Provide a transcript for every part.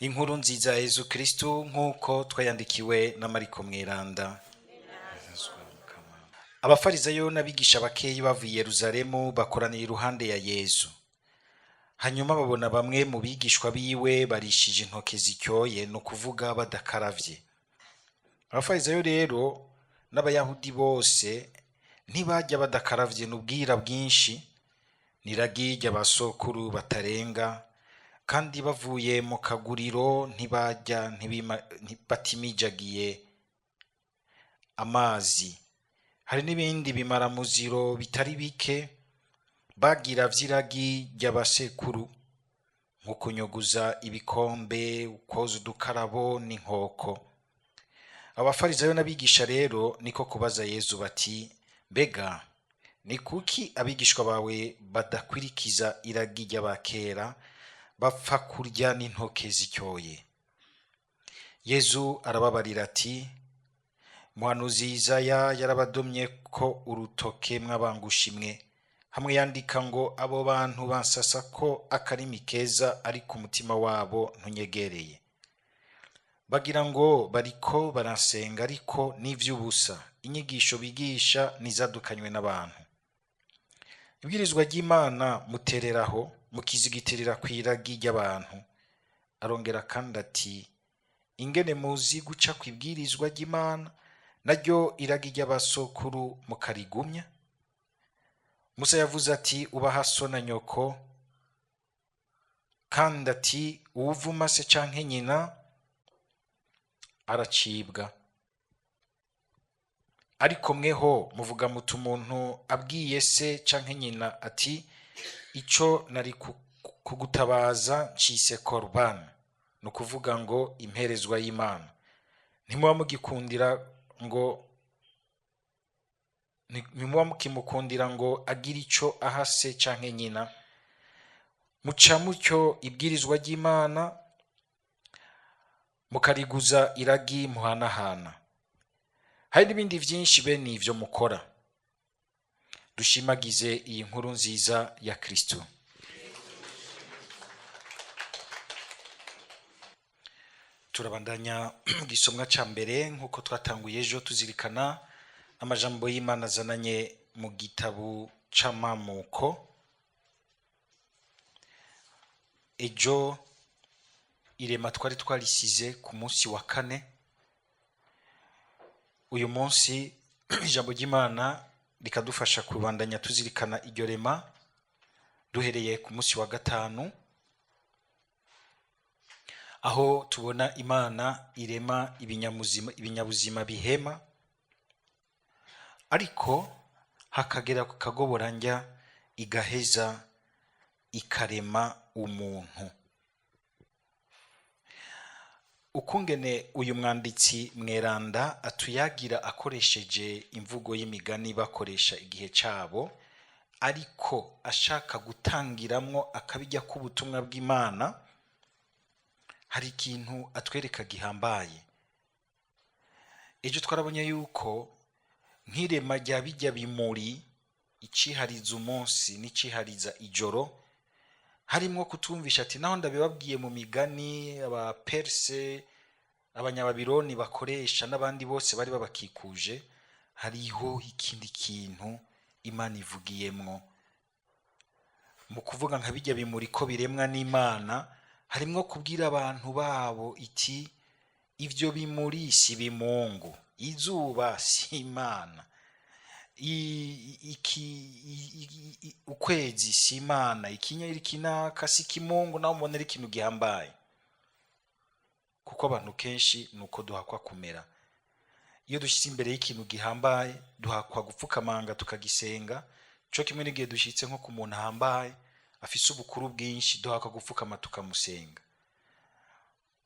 Inkuru nziza ya Yezu Kristu nk'uko twayandikiwe na Mariko Mweranda. Abafarizayo n'abigisha bakeyi bavuye i Yeruzalemu bakoraniye iruhande ya Yezu. Hanyuma babona bamwe mu bigishwa biwe barishije intoke zityoye, ni ukuvuga badakaravye. Abafarizayo rero n'Abayahudi bose ntibajya badakaravye n'ubwira bwinshi, n'iragi ry'abasokuru batarenga, kandi bavuye mu kaguriro ntibajya batimijagiye amazi. Hari n'ibindi bimaramuziro bitari bike bagira vy'iragi ry'abasekuru, nko kunyuguza ibikombe, kwoza udukarabo n'inkoko. Abafarizayo n'abigisha rero niko kubaza Yezu bati: mbega ni kuki abigishwa bawe badakwirikiza iragi ry'abakera, bapfa kurya n'intoke zityoye? Yezu arababarira ati: muhanuzi Yesaya yarabadomye ko urutoke mwabangushimwe, hamwe yandika ngo abo bantu bansasa ko akarimi keza, ariko umutima wabo ntunyegereye. Bagira ngo bariko barasenga, ariko n'ivy'ubusa, inyigisho bigisha nizadukanywe n'abantu. Ibwirizwa ry'Imana mutereraho, mukizigitirira kw'iragi ry'abantu. Arongera kandi ati: ingene muzi guca kw'ibwirizwa ry'Imana, naryo iragi ry'abasokuru mukarigumya? Musa yavuze ati: ubaha so na nyoko, kandi ati: uwuvuma se canke nyina aracibwa. Ariko mweho muvuga muti umuntu abwiye se canke nyina ati: ico nari kugutabaza ncise korban, ni ukuvuga ngo imperezwa y'Imana, ntimuba mugikundira ngo ntimuba mukimukundira ngo agire ico aha se canke nyina. Muca mutyo ibwirizwa ry'Imana mukariguza iragi muhanahana. Hari n'ibindi vyinshi bene ivyo mukora. Dushimagize iyi nkuru nziza ya Kristo. Turabandanya gisomwa ca mbere nk'uko twatanguye ejo, tuzirikana amajambo y'Imana azananye mu gitabo c'amamuko. Ejo irema twari twarisize ku munsi wa kane. Uyu munsi ijambo ry'Imana rikadufasha kubandanya tuzirikana iryo rema duhereye ku munsi wa gatanu, aho tubona Imana irema ibinyabuzima bihema, ariko hakagera ku kagoboranja igaheza ikarema umuntu. Ukungene uyu mwanditsi mweranda atuyagira akoresheje imvugo y'imigani bakoresha igihe cabo, ariko ashaka gutangiramwo akabijya k'ubutumwa bw'Imana, hari ikintu atwereka gihambaye. Ejo twarabonye yuko nk'irema rya bijya bimuri, icihariza umunsi n'icihariza ijoro, harimwo kutumvisha ati naho ndabibabwiye mu migani abaperse, abanyababironi bakoresha n'abandi bose bari babakikuje, hariho ikindi kintu Imana ivugiyemwo. Mu kuvuga nka bijya bimuri ko biremwa n'Imana, harimwo kubwira abantu babo iti ivyo bimuri si bimungu, izuba si Imana, ukwezi si Imana, ikinyeri kinaka si kimungu, naho mubona ari ikintu gihambaye. Kuko abantu kenshi nuko duhakwa kumera. Iyo dushitse imbere y'ikintu gihambaye duhakwa gupfukamanga tukagisenga, co kimwe n'igihe dushitse nko ku muntu ahambaye afise ubukuru bwinshi duhakwa gupfukama tukamusenga.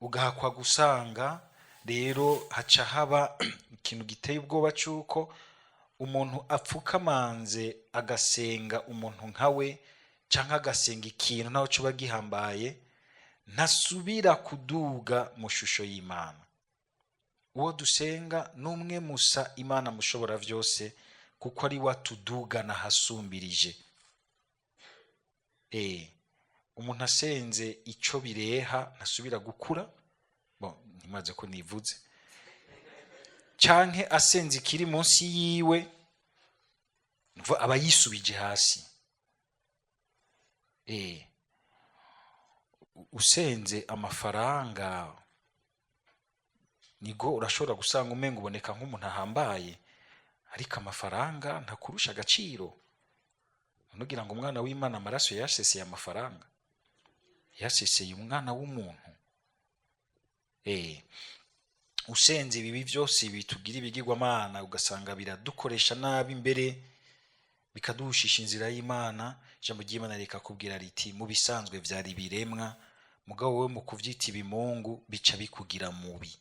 Ugahakwa gusanga rero haca haba ikintu giteye ubwoba c'uko umuntu apfukamanze agasenga umuntu nkawe canke agasenga ikintu naho coba gihambaye, ntasubira kuduga mu shusho y'Imana. Uwo dusenga n'umwe musa Imana mushobora vyose, kuko ari we atudugana ahasumbirije. Umuntu asenze ico bireha ntasubira gukura. Bon, ntimaze ko nivuze, canke asenze ikiri munsi yiwe, nukuvuga aba yisubije hasi. Usenze amafaranga, nigo urashobora gusanga umenga uboneka nk'umuntu ahambaye, ariko amafaranga ntakurusha agaciro. Nugira ngo umwana w'Imana amaraso yaseseye amafaranga, yaseseye umwana w'umuntu. Usenze ibibi byose bitugira ibigirwamana, ugasanga biradukoresha nabi, imbere bikaduhushisha inzira y'Imana. Ijambo ry'Imana rikakubwira riti: "Mu bisanzwe vyari biremwa, mugabo wowe mu kuvyita ibimungu bica bikugira mubi,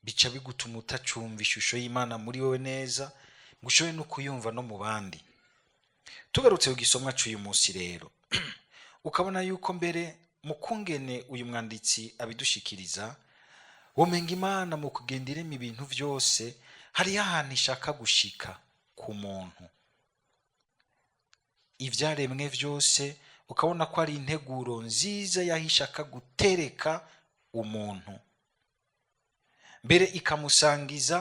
bica bigutuma utacumva ishusho y'Imana muri wowe neza, ngo ushobore no kuyumva no mu bandi." Tugarutse ku gisomwa c'uyu munsi rero, ukabona yuko mbere mu kungene uyu mwanditsi abidushikiriza, womenga Imana mu kugenda irema ibintu vyose hariho ahantu ishaka gushika ku muntu. Ivyaremwe vyose ukabona ko ari integuro nziza y'aho ishaka gutereka umuntu, mbere ikamusangiza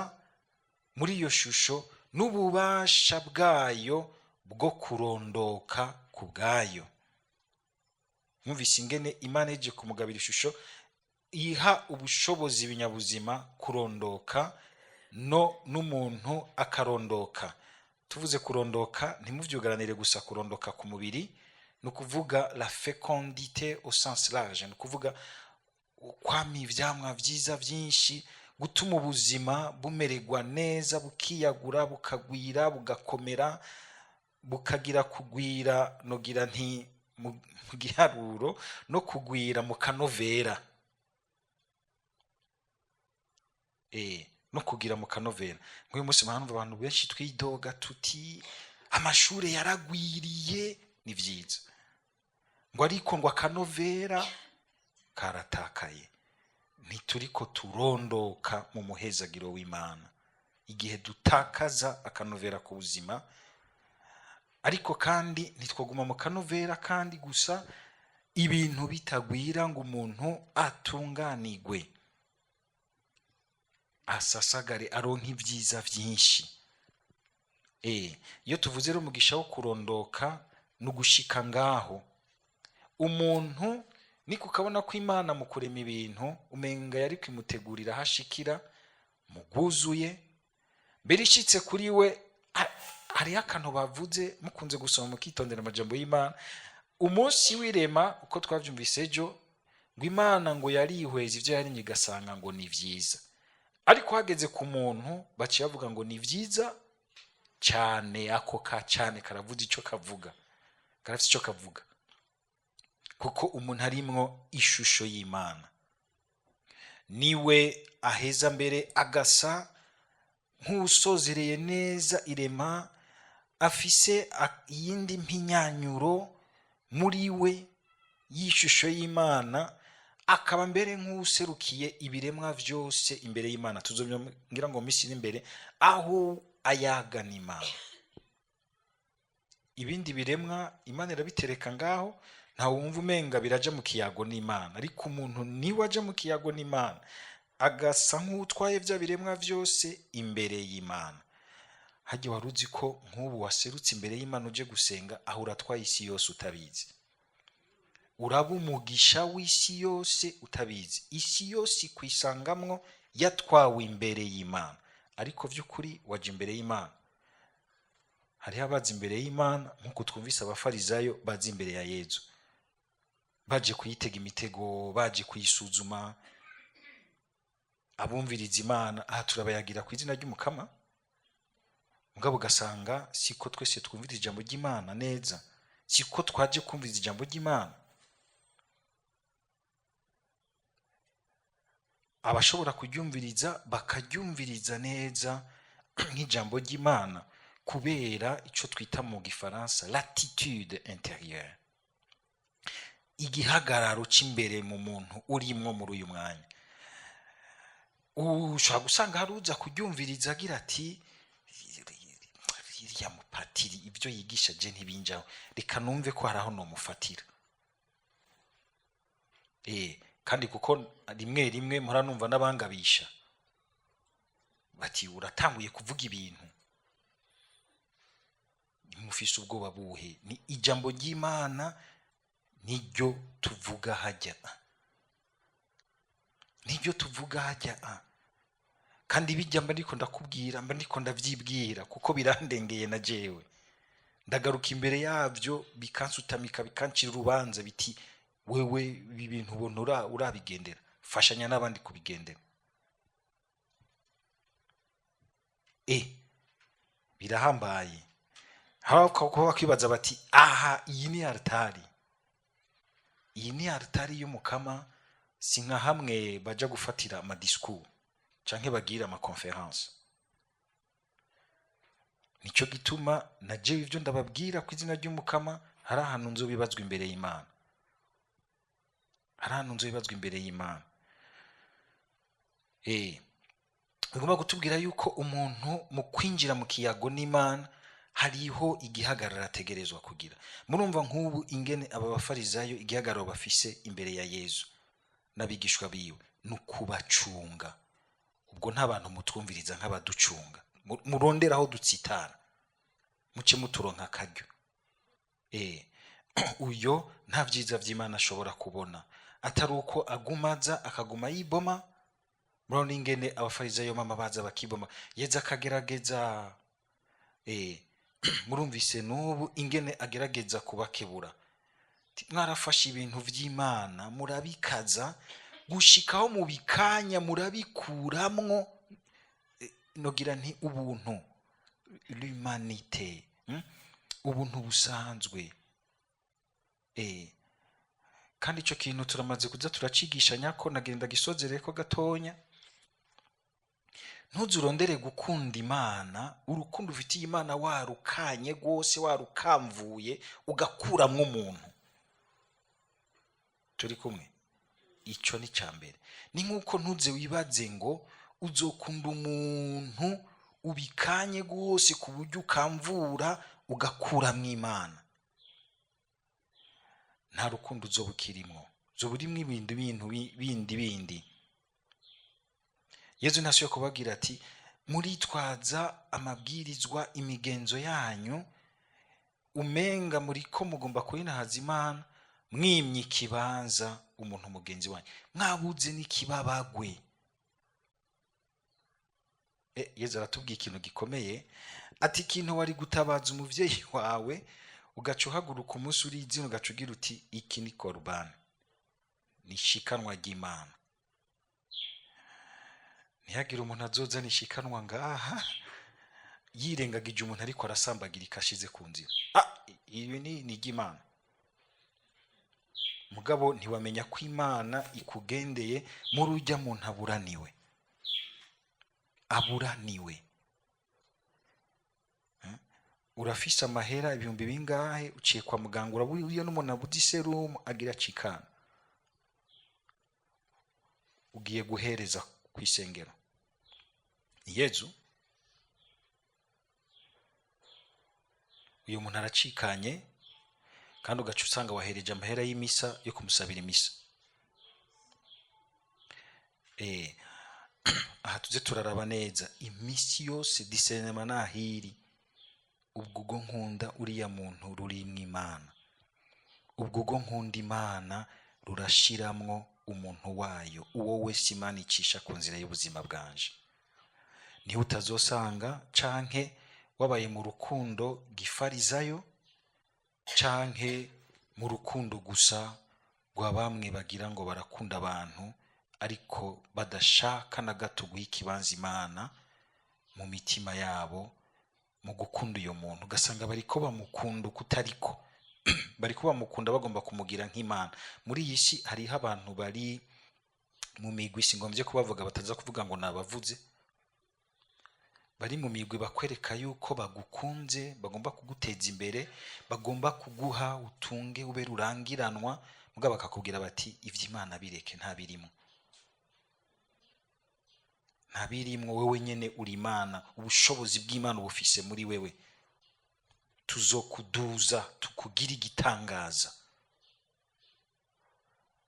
muri iyo shusho n'ububasha bwayo bwo kurondoka ku bwayo. Mwumvise ingene Imana ije kumugabira ishusho, iha ubushobozi ibinyabuzima kurondoka, no n'umuntu akarondoka. Tuvuze kurondoka, ntimuvyugaranire gusa kurondoka ku mubiri, ni ukuvuga la fécondité au sens large, ni ukuvuga kwama ivyamwa vyiza vyinshi, gutuma ubuzima bumererwa neza, bukiyagura, bukagwira, bugakomera, bukagira kugwira, nogira nti mu giharuro no kugwira mu kanovera. No kugira mu kanovera. Nk'uyu munsi mpamvu abantu benshi twidoga tuti amashure yaragwiriye, ni vyiza ngo, ariko ngo akanovera karatakaye, ntituriko turondoka mu muhezagiro w'Imana igihe dutakaza akanovera ku buzima. Ariko kandi ntitwaguma mu kanovera kandi gusa ibintu bitagwira ngo umuntu atunganigwe, asasagare, aronke ibyiza byinshi. Iyo tuvuze rero umugisha wo kurondoka no gushika ngaho umuntu, niko ukabona ko Imana mu kurema ibintu umenga yari kwimutegurira aho ashikira mu bwuzuye. Mbere ishitse kuri we, hariho akantu bavuze, mukunze gusoma mukitondera amajambo y'Imana. Umunsi w'irema, uko twavyumvise ejo, ngo Imana ngo yarihweza ivyo yaremye igasanga ngo ni vyiza, ariko hageze ku muntu baciye bavuga ngo ni vyiza cyane. Ako ka cyane karavuze ico kavuga, karafite ico kavuga, kuko umuntu arimwo ishusho y'Imana niwe aheza mbere agasa nk'usozereye neza irema, afise iyindi mpinyanyuro muri we y'ishusho y'Imana, akaba mbere nk'userukiye ibiremwa vyose imbere y'Imana. Tuzobwira ngo mu minsi iri imbere aho ayagana Imana, ibindi biremwa Imana irabitereka ngaho, nta wumva umenga biraja mu kiyago n'Imana, ariko umuntu niwe aja mu kiyago n'Imana, agasa nk'utwaye bya biremwa vyose imbere y'Imana. Hajya wari uzi ko nk'ubu waserutse imbere y'Imana uje gusenga, aho uratwaye isi yose utabizi, uraba umugisha w'isi yose utabizi, isi yose ikwisangamwo yatwawe imbere y'Imana, ariko vy'ukuri waje imbere y'Imana? Hariho abaza imbere y'Imana nk'uko twumvise abafarizayo baza imbere ya Yezu, baje kuyitega imitego, baje kuyisuzuma. Abumviriza Imana aha turabayagira ku izina ry'Umukama, mugabo ugasanga siko twese twumviriza ijambo ry'Imana neza, siko twaje kumviriza ijambo ry'Imana. Abashobora kuryumviriza bakaryumviriza neza nk'ijambo ry'Imana kubera ico twita mu gifaransa l'attitude intérieure, igihagararo c'imbere mu muntu urimwo muri uyu mwanya. Ushobora gusanga hari uza kuryumviriza agira ati: "Iriya mupatiri ibyo yigisha je ntibinjaho, reka numve ko hari aho nomufatira." Kandi kuko rimwe rimwe mpora numva n'abangabisha bati uratanguye kuvuga ibintu, mufise ubwoba buhe? Ni ijambo ry'Imana, niryo tuvuga hajya, niryo tuvuga hajya. Kandi bijya mba ndiko ndakubwira, mba ndiko ndavyibwira, kuko birandengeye na jewe. Ndagaruka imbere yavyo bikansutamika, bikancira urubanza, biti wewe ibi bintu ubona urabigendera, fashanya n'abandi kubigendera. Birahambaye. Haba kuba bakwibaza bati aha iyi ni altari, iyi ni altari y'Umukama, si nka hamwe baja gufatira amadisikuru canke bagira ama conference. Nico gituma na jewe ivyo ndababwira ku izina ry'Umukama, hari ahantu nzobibazwa imbere y'Imana, hari ahantu nzobibazwa imbere y'Imana. Bigomba kutubwira yuko umuntu mu kwinjira mu kiyago n'Imana hariho igihagararo ategerezwa kugira. Murumva nk'ubu ingene aba bafarizayo igihagararo bafise imbere ya Yezu n'abigishwa biwe ni ukubacunga. Ubwo nta bantu mutwumviriza nk'abaducunga, murondera aho dutsitara, muce muturonka akaryo. Uyo nta vyiza vy'Imana ashobora kubona atari uko agumaza akaguma yiboma. Murabona ingene abafarizayo mama baza bakiboma, Yezu akagerageza. Murumvise n'ubu ingene agerageza kubakebura. Mwarafashe ibintu vy'Imana murabikaza gushikaho mu bikanya murabikuramwo. Nogira nti ubuntu, l'humanité, Ubuntu busanzwe. Kandi ico kintu turamaze kuza turacigishanya ko nagenda gisozereko gatonya. Ntuzurondere gukunda Imana, urukundo ufitiye Imana warukanye rwose, warukamvuye ugakuramwo umuntu. Turi kumwe? Ico ni ca mbere. Ni nkuko ntuze wibaze ngo uzokunda umuntu ubikanye rwose ku buryo ukamvura ugakuramwo Imana. Nta rukundo uzoba ukirimwo, uzoba urimwo ibindi bintu bindi bindi. Yezu ntasubiye kubabwira ati muritwaza amabwirizwa imigenzo yanyu, umenga muriko mugomba kuyinahaza Imana, mwimye ikibanza umuntu mugenzi wanyu, mwabuze n'ikibabagwe. Yezu aratubwiye ikintu gikomeye, ati ikintu wari gutabaza umuvyeyi wawe ugaca uhaguruka umunsi uri izina ugaca ugira uti iki ni korubani, ni ishikanwa ry'Imana. Ntihagire umuntu azozana ishikanwa ngaha yirengagije umuntu ariko arasambagirika ashize ku nzira. Ibi ni iry'Imana. Mugabo ntiwamenya ko Imana ikugendeye muri ujya muntu aburaniwe, aburaniwe. Urafise amahera ibihumbi bingahe, uciye kwa muganga uraburiye n'umuntu abuze iserumu agira acikana, ugiye guhereza kw'isengero. Yezu uyu muntu aracikanye, kandi ugaca usanga wahereje amahera y'imisa yo kumusabira imisa. Aha tuze turaraba neza imisi yose discernement nahiri. Ubwo ubwo nkunda uriya muntu rurimwo Imana, ubwo ubwo nkunda Imana rurashiramwo umuntu wayo, uwo wese Imana icisha ku nzira y'ubuzima bwanje. Niho utazosanga canke wabaye mu rukundo gifarizayo, canke mu rukundo gusa rwa bamwe bagira ngo barakunda abantu ariko badashaka na gato guha ikibanza Imana mu mitima yabo mu gukunda uyo muntu. Ugasanga bariko bamukunda uko utariko, bariko bamukunda bagomba kumugira nk'Imana. Muri iyi si hariho abantu bari mu migwi, singombye kubavuga bataza kuvuga ngo nabavuze, bari mu migwi bakwereka yuko bagukunze, bagomba kuguteza imbere, bagomba kuguha utunge ube rurangiranwa, mugabo bakakubwira bati ivy'Imana bireke, nta birimo, nta birimwo, wewe nyene uri Imana, ubushobozi bw'Imana ubufise muri wewe, tuzokuduza tukugira igitangaza.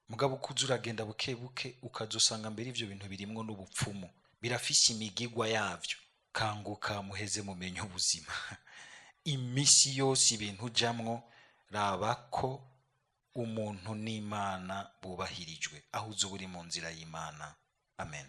Mugabo ukuza uragenda buke buke, ukazosanga mbere ivyo bintu birimwo n'ubupfumu, birafise imigigwa yavyo. Kanguka, muheze mumenye ubuzima. Imisi yose ibintu ujamwo, raba ko umuntu n'Imana bubahirijwe, aho uzoba uri mu nzira y'Imana. Amen.